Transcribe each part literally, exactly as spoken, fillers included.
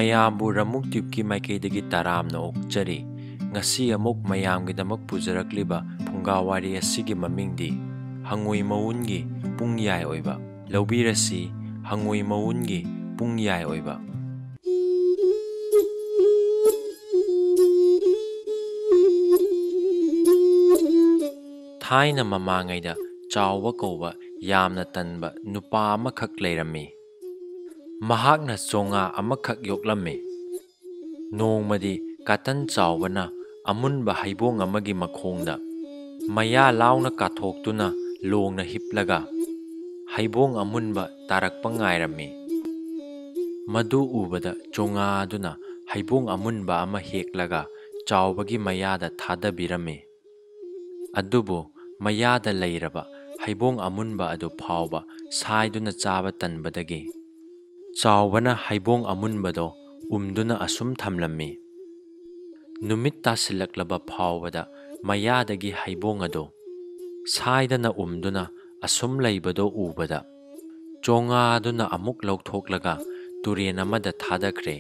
ꯃꯌꯥꯝꯕꯨ ꯔꯃꯨꯛ ꯇ꯭ꯌꯨꯕꯀꯤ ꯃꯥꯏꯀꯩꯗꯒꯤ ꯇꯔꯥꯝꯅ ꯑꯣꯛꯆꯔꯤ꯫ ꯉꯁꯤ ꯑꯃꯨꯛ ꯃꯌꯥꯝꯒꯤꯗꯃꯛ ꯄꯨꯖꯔꯛꯂꯤꯕ ꯐꯨꯡꯒꯥ ꯋꯥꯔꯤ ꯑꯁꯤꯒꯤ ꯃꯃꯤꯡꯗꯤ ꯍꯪꯉꯣꯏ ꯃꯎꯟꯒꯤ ꯄꯨꯡꯌꯥꯏ ꯑꯣꯏꯕ꯫ ꯂꯧꯕꯤꯔꯁꯤ, ꯍꯪꯉꯣꯏ ꯃꯎꯟꯒꯤ ꯄꯨꯡꯌꯥꯏ ꯑꯣꯏꯕ꯫ ꯊꯥꯏꯅ ꯃꯃꯥꯡꯉꯩꯗ ꯆꯥꯎꯕ ꯀꯧꯕ ꯌꯥꯝꯅ ꯇꯟꯕ ꯅꯨꯄꯥ ꯑꯃꯈꯛ ꯂꯩꯔꯝꯃꯤ꯫ ꯃꯍꯥꯛꯅ ꯆꯣꯉꯥ ꯑꯃꯈꯛ ꯌꯣꯛꯂꯝꯃꯤ꯫ ꯅꯣꯡꯃꯗꯤ ꯀꯥꯇꯟ ꯆꯥꯎꯕꯅ ꯑꯃꯨꯟꯕ ꯍꯩꯕꯣꯡ ꯑꯃꯒꯤ ꯃꯈꯣꯡꯗ ꯃꯌꯥ ꯂꯥꯎꯅ ꯀꯥꯊꯣꯛꯇꯨꯅ ꯂꯣꯡꯅ ꯍꯤꯞꯂꯒ ꯍꯩꯕꯣꯡ ꯑꯃꯨꯟꯕ ꯇꯥꯔꯛꯄ ꯉꯥꯏꯔꯝꯃꯤ꯫ ꯃꯗꯨ ꯎꯕꯗ ꯆꯣꯉꯥ ꯑꯗꯨꯅ ꯍꯩꯕꯣꯡ ꯑꯃꯨꯟꯕ ꯑꯃ ꯍꯦꯛꯂꯒ ꯆꯥꯎꯕꯒꯤ ꯃꯌꯥꯗ ꯊꯥꯗꯕꯤꯔꯝꯃꯤ꯫ ꯑꯗꯨꯕꯨ ꯃꯌꯥꯗ ꯂꯩꯔꯕ ꯍꯩꯕꯣꯡ ꯑꯃꯨꯟꯕ ꯑꯗꯨ ꯐꯥꯎꯕ ꯁꯥꯏꯗꯨꯅ ꯆꯥꯕ ꯇꯟꯕꯗꯒꯤ ꯆꯥꯎꯕꯅ ꯍꯩꯕꯣꯡ ꯑꯃꯨꯟꯕꯗꯣ ꯎꯝꯗꯨꯅ ꯑꯁꯨꯝ ꯊꯝꯂꯝꯃꯤ꯫ ꯅꯨꯃꯤꯠ ꯇꯥꯁꯤꯜꯂꯛꯂꯕ ꯐꯥꯎꯕꯗ ꯃꯌꯥꯗꯒꯤ ꯍꯩꯕꯣꯡ ꯑꯗꯨ ꯁꯥꯏꯗꯅ ꯎꯝꯗꯨꯅ ꯑꯁꯨꯝ ꯂꯩꯕꯗꯣ ꯎꯕꯗ ꯆꯣꯉꯥ ꯑꯗꯨꯅ ꯑꯃꯨꯛ ꯂꯧꯊꯣꯛꯂꯒ ꯇꯨꯔꯦꯟ ꯑꯃꯗ ꯊꯥꯗꯈ꯭ꯔꯦ꯫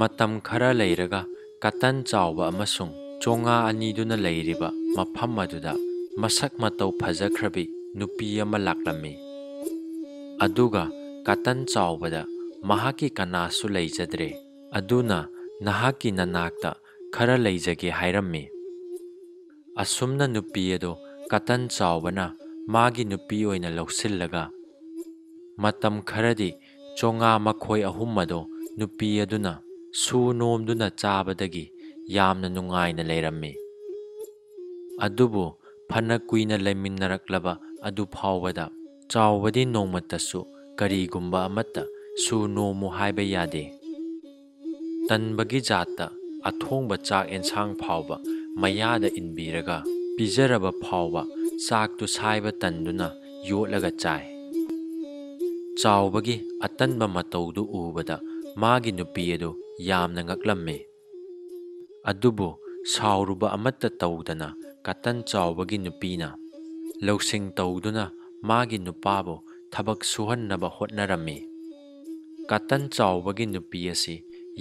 ꯃꯇꯝ ꯈꯔ ꯂꯩꯔꯒ ꯀꯥꯇꯟ ꯆꯥꯎꯕ ꯑꯃꯁꯨꯡ ꯆꯣꯉꯥ ꯑꯅꯤꯗꯨꯅ ꯂꯩꯔꯤꯕ ꯃꯐꯝ ꯑꯗꯨꯗ ꯃꯁꯛ ꯃꯇꯧ ꯐꯖꯈ꯭ꯔꯕꯤ ꯅꯨꯄꯤ ꯑꯃ ꯂꯥꯛꯂꯝꯃꯤ꯫ ꯑꯗꯨꯒ ꯀꯥꯇꯟ ꯆꯥꯎꯕꯗ ꯃꯍꯥꯛꯀꯤ ꯀꯅꯥꯁꯨ ꯂꯩꯖꯗ꯭ꯔꯦ, ꯑꯗꯨꯅ ꯅꯍꯥꯛꯀꯤ ꯅꯅꯥꯛꯇ ꯈꯔ ꯂꯩꯖꯒꯦ ꯍꯥꯏꯔꯝꯃꯤ꯫ ꯑꯁꯨꯝꯅ ꯅꯨꯄꯤ ꯑꯗꯨ ꯀꯥꯇꯟ ꯆꯥꯎꯕꯅ ꯃꯥꯒꯤ ꯅꯨꯄꯤ ꯑꯣꯏꯅ ꯂꯧꯁꯤꯜꯂꯒ ꯃꯇꯝ ꯈꯔꯗꯤ ꯆꯣꯉꯥ ꯃꯈꯣꯏ ꯑꯍꯨꯝ ꯑꯗꯨ ꯅꯨꯄꯤ ꯑꯗꯨꯅ ꯁꯨ ꯅꯣꯝꯗꯨꯅ ꯆꯥꯕꯗꯒꯤ ꯌꯥꯝꯅ ꯅꯨꯡꯉꯥꯏꯅ ꯂꯩꯔꯝꯃꯤ꯫ ꯑꯗꯨꯕꯨ ꯐꯅ ꯀꯨꯏꯅ ꯂꯩꯃꯤꯟꯅꯔꯛꯂꯕ ꯑꯗꯨ ꯐꯥꯎꯕꯗ ꯆꯥꯎꯕꯗꯤ ꯅꯣꯡꯃꯇꯁꯨ ꯀꯔꯤꯒꯨꯝꯕ ꯑꯃꯠꯇ ꯁꯨ ꯅꯣꯝꯃꯨ ꯍꯥꯏꯕ ꯌꯥꯗꯦ꯫ ꯇꯟꯕꯒꯤ ꯖꯥꯠꯇ ꯑꯊꯣꯡꯕ ꯆꯥꯛ ꯑꯦꯟꯁꯥꯡ ꯐꯥꯎꯕ ꯃꯌꯥꯗ ꯏꯟꯕꯤꯔꯒ ꯄꯤꯖꯔꯕ ꯐꯥꯎꯕ ꯆꯥꯛꯇꯨ ꯁꯥꯏꯕ ꯇꯟꯗꯨꯅ ꯌꯣꯠꯂꯒ ꯆꯥꯏ꯫ ꯆꯥꯎꯕꯒꯤ ꯑꯇꯟꯕ ꯃꯇꯧꯗꯨ ꯎꯕꯗ ꯃꯥꯒꯤ ꯅꯨꯄꯤ ꯑꯗꯨ ꯌꯥꯝꯅ ꯉꯛꯂꯝꯃꯤ꯫ ꯑꯗꯨꯕꯨ ꯁꯥꯎꯔꯨꯕ ꯑꯃꯠꯇ ꯇꯧꯗꯅ ꯀꯥꯇꯟ ꯆꯥꯎꯕꯒꯤ ꯅꯨꯄꯤꯅ ꯂꯧꯁꯤꯡ ꯇꯧꯗꯨꯅ ꯃꯥꯒꯤ ꯅꯨꯄꯥꯕꯨ ꯊꯕꯛ ꯁꯨꯍꯟꯅꯕ ꯍꯣꯠꯅꯔꯝꯃꯤ꯫ ꯀꯇꯟ ꯆꯥꯎꯕꯒꯤ ꯅꯨꯄꯤ ꯑꯁꯤ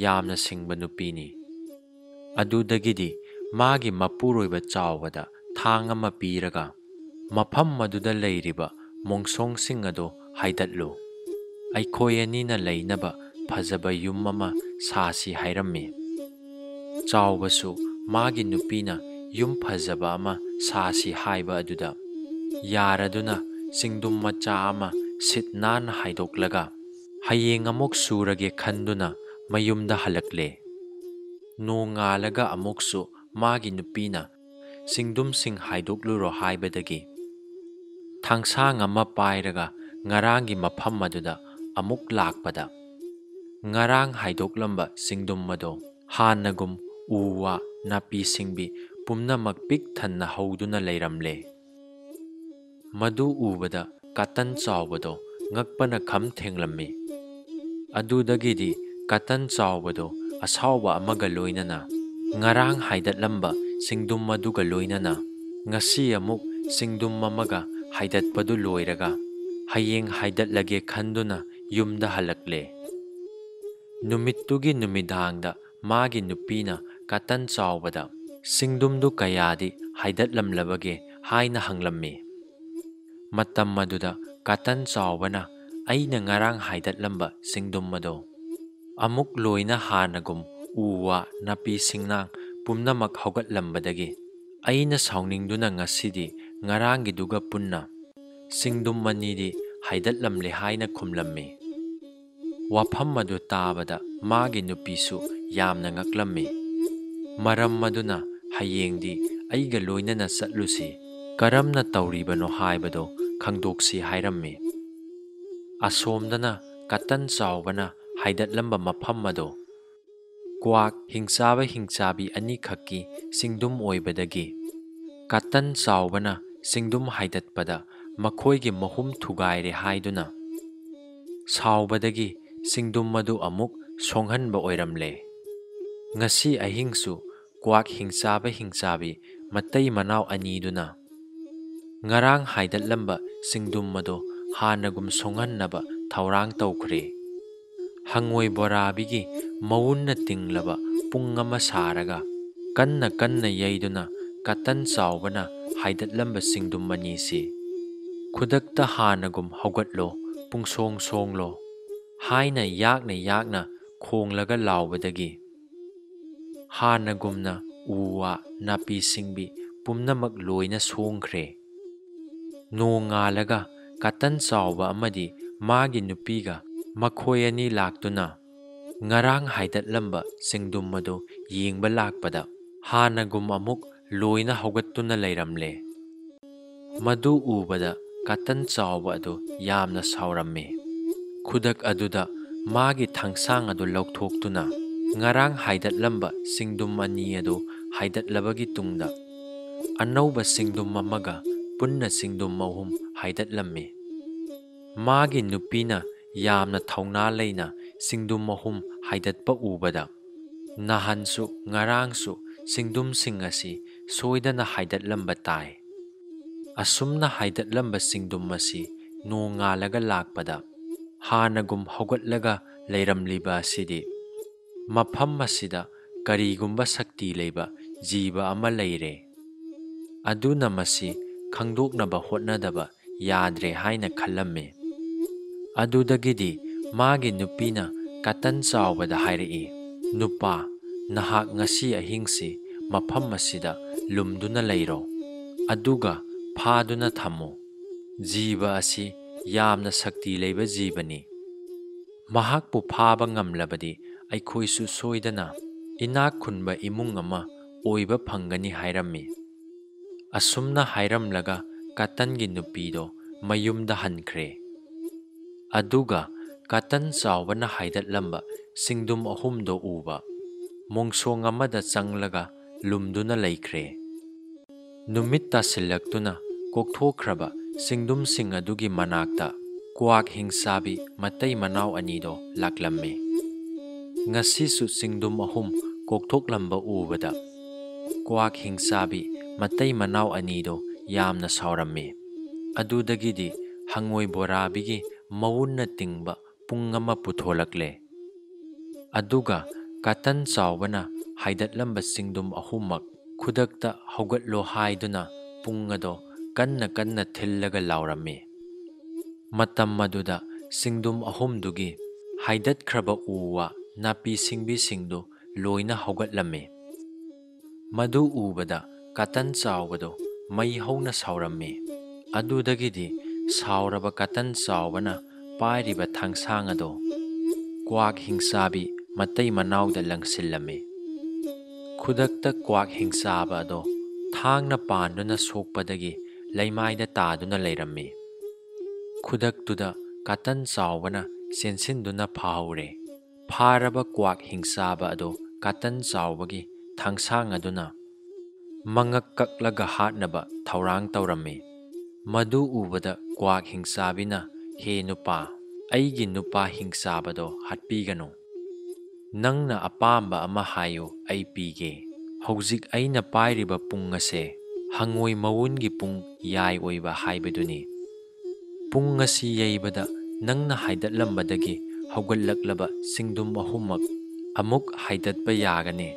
ꯌꯥꯝꯅ ꯁꯤꯡꯕ ꯅꯨꯄꯤꯅꯤ꯫ ꯑꯗꯨꯗꯒꯤꯗꯤ ꯃꯥꯒꯤ ꯃꯄꯨꯔꯣꯏꯕ ꯆꯥꯎꯕꯗ ꯊꯥꯡ ꯑꯃ ꯄꯤꯔꯒ, "ꯃꯐꯝ ꯑꯗꯨꯗ ꯂꯩꯔꯤꯕ ꯃꯣꯡꯁꯣꯡꯁꯤꯡ ꯑꯗꯨ ꯍꯥꯏꯗꯠꯂꯨ꯫ ꯑꯩꯈꯣꯏ ꯑꯅꯤꯅ ꯂꯩꯅꯕ ꯐꯖꯕ ꯌꯨꯝ ꯑꯃ ꯁꯥꯁꯤ" ꯍꯥꯏꯔꯝꯃꯤ꯫ ꯆꯥꯎꯕꯁꯨ ꯃꯥꯒꯤ ꯅꯨꯄꯤꯅ ꯌꯨꯝ ꯐꯖꯕ ꯑꯃ ꯁꯥꯁꯤ ꯍꯥꯏꯕ ꯑꯗꯨꯗ ꯌꯥꯔꯗꯨꯅ, ꯆꯤꯡꯗꯨꯝ ꯃꯆꯥ ꯑꯃ ꯁꯤꯠ ꯅꯥꯟꯅ ꯍꯥꯏꯗꯣꯛꯂꯒ, ꯍꯌꯦꯡ ꯑꯃꯨꯛ ꯁꯨꯔꯒꯦ ꯈꯟꯗꯨꯅ ꯃꯌꯨꯝꯗ ꯍꯜꯂꯛꯂꯦ꯫ ꯅꯣꯡꯉꯥꯜꯂꯒ ꯑꯃꯨꯛꯁꯨ ꯃꯥꯒꯤ ꯅꯨꯄꯤꯅ "ꯆꯤꯡꯗꯨꯝꯁꯤꯡ ꯍꯥꯏꯗꯣꯛꯂꯨꯔꯣ" ꯍꯥꯏꯕꯗꯒꯤ ꯊꯥꯡꯁꯥꯡ ꯑꯃ ꯄꯥꯏꯔꯒ ꯉꯔꯥꯡꯒꯤ ꯃꯐꯝ ꯑꯗꯨꯗ ꯑꯃꯨꯛ ꯂꯥꯛꯄꯗ, ꯉꯔꯥꯡ ꯍꯥꯏꯗꯣꯛꯂꯝꯕ ꯆꯤꯡꯗꯨꯝ ꯑꯗꯣ ꯍꯥꯟꯅꯒꯨꯝ ꯎ ꯋꯥ, ꯅꯥꯄꯤ ꯁꯤꯡꯕꯤ ꯄꯨꯝꯅꯃꯛ ꯄꯤꯛ ꯊꯟꯅ ꯍꯧꯗꯨꯅ ꯂꯩꯔꯝꯂꯦ꯫ ꯃꯗꯨ ꯎꯕꯗ ꯀꯇꯟ ꯆꯥꯎꯕꯗꯣ ꯉꯛꯄꯅ ꯈꯝ ꯊꯦꯡꯂꯝꯃꯤ꯫ ꯑꯗꯨꯗꯒꯤꯗꯤ ꯀꯇꯟ ꯆꯥꯎꯕꯗꯣ ꯑꯁꯥꯎꯕ ꯑꯃꯒ ꯂꯣꯏꯅꯅ, ꯉꯔꯥꯡ ꯍꯥꯏꯗꯠꯂꯝꯕ ꯆꯤꯡꯗꯨꯝ ꯑꯗꯨꯒ ꯂꯣꯏꯅꯅ, ꯉꯁꯤ ꯑꯃꯨꯛ ꯆꯤꯡꯗꯨꯝ ꯑꯃꯒ ꯍꯥꯏꯗꯠꯄꯗꯨ ꯂꯣꯏꯔꯒ, ꯍꯌꯦꯡ ꯍꯥꯏꯗꯠꯂꯒꯦ ꯈꯟꯗꯨꯅ ꯌꯨꯝꯗ ꯍꯜꯂꯛꯂꯦ꯫ ꯅꯨꯃꯤꯠꯇꯨꯒꯤ ꯅꯨꯃꯤꯗꯥꯡꯗ ꯃꯥꯒꯤ ꯅꯨꯄꯤꯅ ꯀꯇꯟ ꯆꯥꯎꯕꯗ, "ꯆꯤꯡꯗꯨꯝꯗꯨ ꯀꯌꯥꯗꯤ ꯍꯥꯏꯗꯠꯂꯝꯂꯕꯒꯦ?" ꯍꯥꯏꯅ ꯍꯪꯂꯝꯃꯤ꯫ ꯃꯇꯝ ꯑꯗꯨꯗ ꯀꯇꯟ ꯆꯥꯎꯕꯅ, "ꯑꯩꯅ ꯉꯔꯥꯡ ꯍꯥꯏꯗꯠꯂꯝꯕ ꯆꯤꯡꯗꯨꯝ ꯑꯗꯣ ꯑꯃꯨꯛ ꯂꯣꯏꯅ ꯍꯥꯟꯅꯒꯨꯝ ꯎ ꯋꯥ, ꯅꯥꯄꯤ ꯁꯤꯡꯅꯥꯡ ꯄꯨꯝꯅꯃꯛ ꯍꯧꯒꯠꯂꯝꯕꯗꯒꯤ ꯑꯩꯅ ꯁꯥꯎꯅꯤꯡꯗꯨꯅ ꯉꯁꯤꯗꯤ ꯉꯔꯥꯡꯒꯤꯗꯨꯒ ꯄꯨꯟꯅ ꯆꯤꯡꯗꯨꯝ ꯑꯅꯤꯗꯤ ꯍꯥꯏꯗꯠꯂꯝꯂꯦ" ꯍꯥꯏꯅ ꯈꯨꯝꯂꯝꯃꯤ꯫ ꯋꯥꯐꯝ ꯑꯗꯨ ꯇꯥꯕꯗ ꯃꯥꯒꯤ ꯅꯨꯄꯤꯁꯨ ꯌꯥꯝꯅ ꯉꯛꯂꯝꯃꯤ꯫ ꯃꯔꯝ ꯑꯗꯨꯅ ꯍꯌꯦꯡꯗꯤ ꯑꯩꯒ ꯂꯣꯏꯅꯅ ꯆꯠꯂꯨꯁꯤ, ꯀꯔꯝꯅ ꯇꯧꯔꯤꯕꯅꯣ ꯍꯥꯏꯕꯗꯨ ꯈꯪꯗꯣꯛꯁꯤ ꯍꯥꯏꯔꯝꯃꯤ꯫ ꯑꯁꯣꯝꯗꯅ ꯀꯇꯟ ꯆꯥꯎꯕꯅ ꯍꯥꯏꯗꯠꯂꯝꯕ ꯃꯐꯝ ꯑꯗꯨ ꯀ꯭ꯋꯥꯛ ꯍꯤꯡꯆꯥꯕ ꯍꯤꯡꯆꯥꯕꯤ ꯑꯅꯤꯈꯛꯀꯤ ꯆꯤꯡꯗꯨꯝ ꯑꯣꯏꯕꯗꯒꯤ ꯀꯇꯟ ꯆꯥꯎꯕꯅ ꯆꯤꯡꯗꯨꯝ ꯍꯥꯏꯗꯠꯄꯗ ꯃꯈꯣꯏꯒꯤ ꯃꯍꯨꯝ ꯊꯨꯒꯥꯏꯔꯦ ꯍꯥꯏꯗꯨꯅ ꯁꯥꯎꯕꯗꯒꯤ ꯆꯤꯡꯗꯨꯝ ꯑꯗꯨ ꯑꯃꯨꯛ ꯁꯣꯡꯍꯟꯕ ꯑꯣꯏꯔꯝꯂꯦ꯫ ꯉꯁꯤ ꯑꯍꯤꯡꯁꯨ ꯀ꯭ꯋꯥꯛ ꯍꯤꯡꯆꯥꯕ ꯍꯤꯡꯆꯥꯕꯤ ꯃꯇꯩ ꯃꯅꯥꯎ ꯑꯅꯤꯗꯨꯅ ꯉꯔꯥꯡ ꯍꯥꯏꯗꯠꯂꯝꯕ ꯆꯤꯡꯗꯨꯝ ꯑꯗꯨ ꯍꯥꯟꯅꯒꯨꯝ ꯁꯣꯡꯍꯟꯅꯕ ꯊꯧꯔꯥꯡ ꯇꯧꯈ꯭ꯔꯦ꯫ ꯍꯪꯉꯣꯏ ꯕꯣꯔꯥꯕꯤꯒꯤ ꯃꯎꯟꯅ ꯇꯤꯡꯂꯕ ꯄꯨꯡ ꯑꯃ ꯁꯥꯔꯒ, ꯀꯟꯅ ꯀꯟꯅ ꯌꯩꯗꯨꯅ ꯀꯇꯟ ꯆꯥꯎꯕꯅ ꯍꯥꯏꯗꯠꯂꯝꯕ ꯆꯤꯡꯗꯨꯝ ꯑꯅꯤꯁꯤ ꯈꯨꯗꯛꯇ "ꯍꯥꯟꯅꯒꯨꯝ ꯍꯧꯒꯠꯂꯣ, ꯄꯨꯡꯁꯣꯡ ꯁꯣꯡꯂꯣ" ꯍꯥꯏꯅ ꯌꯥꯛꯅ ꯌꯥꯛꯅ ꯈꯣꯡꯂꯒ ꯂꯥꯎꯕꯗꯒꯤ, ꯍꯥꯟꯅꯒꯨꯝꯅ ꯎ ꯋꯥ, ꯅꯥꯄꯤ ꯁꯤꯡꯕꯤ ꯄꯨꯝꯅꯃꯛ ꯂꯣꯏꯅ ꯁꯣꯡꯈ꯭ꯔꯦ꯫ ꯅꯣꯡꯉꯥꯜꯂꯒ ꯀꯇꯟ ꯆꯥꯎꯕ ꯑꯃꯗꯤ ꯃꯥꯒꯤ ꯅꯨꯄꯤꯒ ꯃꯈꯣꯏ ꯑꯅꯤ ꯂꯥꯛꯇꯨꯅ ꯉꯔꯥꯡ ꯍꯥꯏꯗꯠꯂꯝꯕ ꯆꯤꯡꯗꯨꯝ ꯑꯗꯨ ꯌꯦꯡꯕ ꯂꯥꯛꯄꯗ, ꯍꯥꯟꯅꯒꯨꯝ ꯑꯃꯨꯛ ꯂꯣꯏꯅ ꯍꯧꯒꯠꯇꯨꯅ ꯂꯩꯔꯝꯂꯦ꯫ ꯃꯗꯨ ꯎꯕꯗ ꯀꯇꯟ ꯆꯥꯎꯕ ꯑꯗꯨ ꯌꯥꯝꯅ ꯁꯥꯎꯔꯝꯃꯤ꯫ ꯈꯨꯗꯛ ꯑꯗꯨꯗ ꯃꯥꯒꯤ ꯊꯥꯡꯁꯥꯡ ꯑꯗꯨ ꯂꯧꯊꯣꯛꯇꯨꯅ ꯉꯔꯥꯡ ꯍꯥꯏꯗꯠꯂꯝꯕ ꯆꯤꯡꯗꯨꯝ ꯑꯅꯤ ꯑꯗꯨ ꯍꯥꯏꯗꯠꯂꯕꯒꯤ ꯇꯨꯡꯗ, ꯑꯅꯧꯕ ꯆꯤꯡꯗꯨꯝ ꯑꯃꯒ ꯄꯨꯟꯅ ꯆꯤꯡꯗꯨꯝ ꯑꯍꯨꯝ ꯍꯥꯏꯗꯠꯂꯝꯃꯤ꯫ ꯃꯥꯒꯤ ꯅꯨꯄꯤꯅ ꯌꯥꯝꯅ ꯊꯧꯅꯥ ꯂꯩꯅ ꯆꯤꯡꯗꯨꯝ ꯑꯍꯨꯝ ꯍꯥꯏꯗꯠꯄ ꯎꯕꯗ, ꯅꯍꯥꯟꯁꯨ ꯉꯔꯥꯡꯁꯨ ꯆꯤꯡꯗꯨꯝꯁꯤꯡ ꯑꯁꯤ ꯁꯣꯏꯗꯅ ꯍꯥꯏꯗꯠꯂꯝꯕ ꯇꯥꯏ꯫ ꯑꯁꯨꯝꯅ ꯍꯥꯏꯗꯠꯂꯝꯕ ꯆꯤꯡꯗꯨꯝ ꯑꯁꯤ ꯅꯣꯡꯉꯥꯜꯂꯒ ꯂꯥꯛꯄꯗ, ꯍꯥꯟꯅꯒꯨꯝ ꯍꯧꯒꯠꯂꯒ ꯂꯩꯔꯝꯂꯤꯕ ꯑꯁꯤꯗꯤ ꯃꯐꯝ ꯑꯁꯤꯗ ꯀꯔꯤꯒꯨꯝꯕ ꯁꯛꯇꯤ ꯂꯩꯕ ꯖꯤꯕ ꯑꯃ ꯂꯩꯔꯦ꯫ ꯑꯗꯨꯅ ꯃꯁꯤ ꯈꯪꯗꯣꯛꯅꯕ ꯍꯣꯠꯅꯗꯕ ꯌꯥꯗ꯭ꯔꯦ ꯍꯥꯏꯅ ꯈꯜꯂꯝꯃꯤ꯫ ꯑꯗꯨꯗꯒꯤꯗꯤ ꯃꯥꯒꯤ ꯅꯨꯄꯤꯅ ꯀꯇꯟ ꯆꯥꯎꯕꯗ ꯍꯥꯏꯔꯛꯏ, "ꯅꯨꯄꯥ, ꯅꯍꯥꯛ ꯉꯁꯤ ꯑꯍꯤꯡꯁꯤ ꯃꯐꯝ ꯑꯁꯤꯗ ꯂꯨꯝꯗꯨꯅ ꯂꯩꯔꯣ, ꯑꯗꯨꯒ ꯐꯥꯗꯨꯅ ꯊꯝꯃꯨ꯫ ꯖꯤꯕ ꯑꯁꯤ ꯌꯥꯝꯅ ꯁꯛꯇꯤ ꯂꯩꯕ ꯖꯤꯕꯅꯤ꯫ ꯃꯍꯥꯛꯄꯨ ꯐꯥꯕ ꯉꯝꯂꯕꯗꯤ ꯑꯩꯈꯣꯏꯁꯨ ꯁꯣꯏꯗꯅ ꯏꯅꯥꯛ ꯈꯨꯟꯕ ꯏꯃꯨꯡ ꯑꯃ ꯑꯣꯏꯕ ꯐꯪꯒꯅꯤ" ꯍꯥꯏꯔꯝꯃꯤ꯫ ꯑꯁꯨꯝꯅ ꯍꯥꯏꯔꯝꯂꯒ ꯀꯇꯟꯒꯤ ꯅꯨꯄꯤꯗꯣ ꯃꯌꯨꯝꯗ ꯍꯟꯈ꯭ꯔꯦ꯫ ꯑꯗꯨꯒ ꯀꯇꯟ ꯆꯥꯎꯕꯅ ꯍꯥꯏꯗꯠꯂꯝꯕ ꯆꯤꯡꯗꯨꯝ ꯑꯍꯨꯝꯗꯣ ꯎꯕ, ꯃꯣꯡꯁꯣꯡ ꯑꯃꯗ ꯆꯪꯂꯒ ꯂꯨꯝꯗꯨꯅ ꯂꯩꯈ꯭ꯔꯦ꯫ ꯅꯨꯃꯤꯠ ꯇꯥꯁꯤꯜꯂꯛꯇꯨꯅ ꯀꯣꯛꯊꯣꯛꯈ꯭ꯔꯕ ꯆꯤꯡꯗꯨꯝꯁꯤꯡ ꯑꯗꯨꯒꯤ ꯃꯅꯥꯛꯇ ꯀ꯭ꯋꯥꯛ ꯍꯤꯡꯆꯥꯕꯤ ꯃꯇꯩ ꯃꯅꯥꯎ ꯑꯅꯤꯗꯣ ꯂꯥꯛꯂꯝꯃꯤ꯫ ꯉꯁꯤꯁꯨ ꯆꯤꯡꯗꯨꯝ ꯑꯍꯨꯝ ꯀꯣꯛꯊꯣꯛꯂꯝꯕ ꯎꯕꯗ, ꯀ꯭ꯋꯥꯛ ꯍꯤꯡꯆꯥꯕꯤ ꯃꯇꯩ ꯃꯅꯥꯎ ꯑꯅꯤꯗꯣ ꯌꯥꯝꯅ ꯁꯥꯎꯔꯝꯃꯤ꯫ ꯑꯗꯨꯗꯒꯤꯗꯤ ꯍꯪꯉꯣꯏ ꯕꯣꯔꯥꯕꯤꯒꯤ ꯃꯎꯟꯅ ꯇꯤꯡꯕ ꯄꯨꯡ ꯑꯃ ꯄꯨꯊꯣꯂꯛꯂꯦ꯫ ꯑꯗꯨꯒ ꯀꯥꯇꯟ ꯆꯥꯎꯕꯅ ꯍꯥꯏꯗꯠꯂꯝꯕ ꯆꯤꯡꯗꯨꯝ ꯑꯍꯨꯝꯃꯛ ꯈꯨꯗꯛꯇ ꯍꯧꯒꯠꯂꯣ ꯍꯥꯏꯗꯨꯅ ꯄꯨꯡ ꯑꯗꯣ ꯀꯟꯅ ꯀꯟꯅ ꯊꯤꯜꯂꯒ ꯂꯥꯎꯔꯝꯃꯤ꯫ ꯃꯇꯝ ꯑꯗꯨꯗ ꯆꯤꯡꯗꯨꯝ ꯑꯍꯨꯝꯗꯨꯒꯤ ꯍꯥꯏꯗꯠꯈ꯭ꯔꯕ ꯎ ꯋꯥ ꯅꯥꯄꯤ ꯁꯤꯡꯕꯤꯁꯤꯡꯗꯨ ꯂꯣꯏꯅ ꯍꯧꯒꯠꯂꯝꯃꯤ꯫ ꯃꯗꯨ ꯎꯕꯗ ꯀꯥꯇꯟ ꯆꯥꯎꯕꯗꯨ ꯃꯩ ꯍꯧꯅ ꯁꯥꯎꯔꯝꯃꯤ꯫ ꯑꯗꯨꯗꯒꯤꯗꯤ ꯁꯥꯎꯔꯕ ꯀꯥꯇꯟ ꯆꯥꯎꯕꯅ ꯄꯥꯏꯔꯤꯕ ꯊꯥꯡꯁꯥꯡ ꯑꯗꯨ ꯀ꯭ꯋꯥꯛ ꯍꯤꯡꯆꯥꯕꯤ ꯃꯇꯩ ꯃꯅꯥꯎꯗ ꯂꯪꯁꯤꯜꯂꯝꯃꯤ꯫ ꯈꯨꯗꯛꯇ ꯀ꯭ꯋꯥꯛ ꯍꯤꯡꯆꯥꯕ ꯑꯗꯣ ꯊꯥꯡꯅ ꯄꯥꯟꯗꯨꯅ ꯁꯣꯛꯄꯗꯒꯤ ꯂꯩꯃꯥꯏꯗ ꯇꯥꯗꯨꯅ ꯂꯩꯔꯝꯃꯤ꯫ ꯈꯨꯗꯛꯇꯨꯗ ꯀꯥꯇꯟ ꯆꯥꯎꯕꯅ ꯆꯦꯟꯁꯤꯟꯗꯨꯅ ꯐꯥꯍꯧꯔꯦ꯫ ꯐꯥꯔꯕ ꯀ꯭ꯋꯥꯛ ꯍꯤꯡꯆꯥꯕ ꯑꯗꯣ ꯀꯥꯇꯟ ꯆꯥꯎꯕꯒꯤ ꯊꯥꯡꯁꯥꯡ ꯑꯗꯨꯅ ꯃꯉꯛ ꯀꯛꯂꯒ ꯍꯥꯠꯅꯕ ꯊꯧꯔꯥꯡ ꯇꯧꯔꯝꯃꯤ꯫ ꯃꯗꯨ ꯎꯕꯗ ꯀ꯭ꯋꯥꯛ ꯍꯤꯡꯆꯥꯕꯤꯅ, "ꯍꯦ ꯅꯨꯄꯥ, ꯑꯩꯒꯤ ꯅꯨꯄꯥ ꯍꯤꯡꯆꯥꯕꯗꯣ ꯍꯥꯠꯄꯤꯒꯅꯨ꯫ ꯅꯪꯅ ꯑꯄꯥꯝꯕ ꯑꯃ ꯍꯥꯏꯌꯨ, ꯑꯩ ꯄꯤꯒꯦ꯫ ꯍꯧꯖꯤꯛ ꯑꯩꯅ ꯄꯥꯏꯔꯤꯕ ꯄꯨꯡ ꯑꯁꯦ ꯍꯪꯉꯣꯏ ꯃꯋꯨꯟꯒꯤ ꯄꯨꯡ ꯌꯥꯏ ꯑꯣꯏꯕ ꯍꯥꯏꯕꯗꯨꯅꯤ꯫ ꯄꯨꯡ ꯑꯁꯤ ꯌꯩꯕꯗ ꯅꯪꯅ ꯍꯥꯏꯗꯠꯂꯝꯕꯗꯒꯤ ꯍꯧꯒꯠꯂꯛꯂꯕ ꯆꯤꯡꯗꯨꯝ ꯑꯍꯨꯝꯃꯛ ꯑꯃꯨꯛ ꯍꯥꯏꯗꯠꯄ ꯌꯥꯒꯅꯤ꯫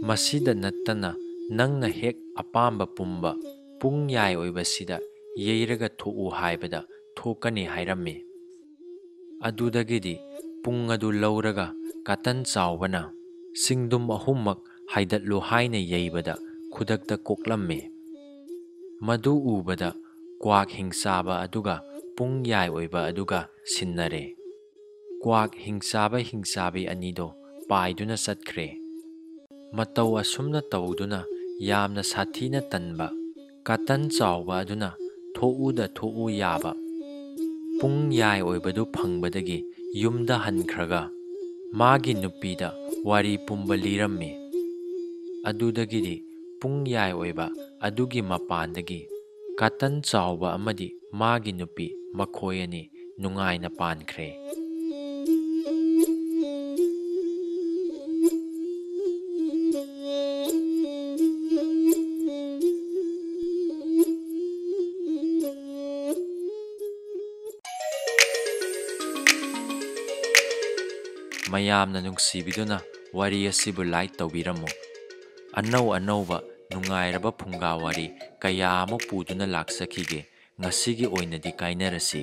ꯃꯁꯤꯗ ꯅꯠꯇꯅ ꯅꯪꯅ ꯍꯦꯛ ꯑꯄꯥꯝꯕ ꯄꯨꯝꯕ ꯄꯨꯡ ꯌꯥꯏ ꯑꯣꯏꯕꯁꯤꯗ ꯌꯩꯔꯒ ꯊꯣꯛꯎ ꯍꯥꯏꯕꯗ ꯊꯣꯛꯀꯅꯤ" ꯍꯥꯏꯔꯝꯃꯤ꯫ ꯑꯗꯨꯗꯒꯤꯗꯤ ꯄꯨꯡ ꯑꯗꯨ ꯂꯧꯔꯒ ꯀꯥꯇꯟ ꯆꯥꯎꯕꯅ ꯆꯤꯡꯗꯨꯝ ꯑꯍꯨꯝꯃꯛ ꯍꯥꯏꯗꯠꯂꯨ ꯍꯥꯏꯅ ꯌꯩꯕꯗ ꯈꯨꯗꯛꯇ ꯀꯣꯛꯂꯝꯃꯤ꯫ ꯃꯗꯨ ꯎꯕꯗ ꯀ꯭ꯋꯥꯛ ꯍꯤꯡꯆꯥꯕ ꯑꯗꯨꯒ ꯄꯨꯡ ꯌꯥꯏ ꯑꯣꯏꯕ ꯑꯗꯨꯒ ꯁꯤꯟꯅꯔꯦ꯫ ꯀ꯭ꯋꯥꯛ ꯍꯤꯡꯆꯥꯕ ꯍꯤꯡꯆꯥꯕꯤ ꯑꯅꯤꯗꯣ ꯄꯥꯏꯗꯨꯅ ꯆꯠꯈ꯭ꯔꯦ꯫ ꯃꯇꯧ ꯑꯁꯨꯝꯅ ꯇꯧꯗꯨꯅ ꯌꯥꯝꯅ ꯁꯥꯊꯤꯅ ꯇꯟꯕ ꯀꯥꯇꯟ ꯆꯥꯎꯕ ꯑꯗꯨꯅ ꯊꯣꯛꯎꯗ ꯊꯣꯛꯎ ꯌꯥꯕ ꯄꯨꯡ ꯌꯥꯏ ꯑꯣꯏꯕꯗꯨ ꯐꯪꯕꯗꯒꯤ ꯌꯨꯝꯗ ꯍꯟꯈ꯭ꯔꯒ ꯃꯥꯒꯤ ꯅꯨꯄꯤꯗ ꯋꯥꯔꯤ ꯄꯨꯝꯕ ꯂꯤꯔꯝꯃꯤ꯫ ꯑꯗꯨꯗꯒꯤꯗꯤ ꯄꯨꯡ ꯌꯥꯏ ꯑꯣꯏꯕ ꯑꯗꯨꯒꯤ ꯃꯄꯥꯟꯗꯒꯤ ꯀꯥꯇꯟ ꯆꯥꯎꯕ ꯑꯃꯗꯤ ꯃꯥꯒꯤ ꯅꯨꯄꯤ ꯃꯈꯣꯏ ꯑꯅꯤ ꯅꯨꯡꯉꯥꯏꯅ ꯄꯥꯟꯈ꯭ꯔꯦ꯫ ꯃꯌꯥꯝꯅ ꯅꯨꯡꯁꯤꯕꯤꯗꯨꯅ ꯋꯥꯔꯤ ꯑꯁꯤꯕꯨ like ꯇꯧꯕꯤꯔꯝꯃꯨ꯫ ꯑꯅꯧ ꯑꯅꯧꯕ ꯅꯨꯡꯉꯥꯏꯔꯕ ꯐꯨꯡꯒꯥ ꯋꯥꯔꯤ ꯀꯌꯥ ꯑꯃ ꯄꯨꯗꯨꯅ ꯂꯥꯛꯆꯈꯤꯒꯦ꯫ ꯉꯁꯤꯒꯤ ꯑꯣꯏꯅꯗꯤ ꯀꯥꯏꯅꯔꯁꯤ꯫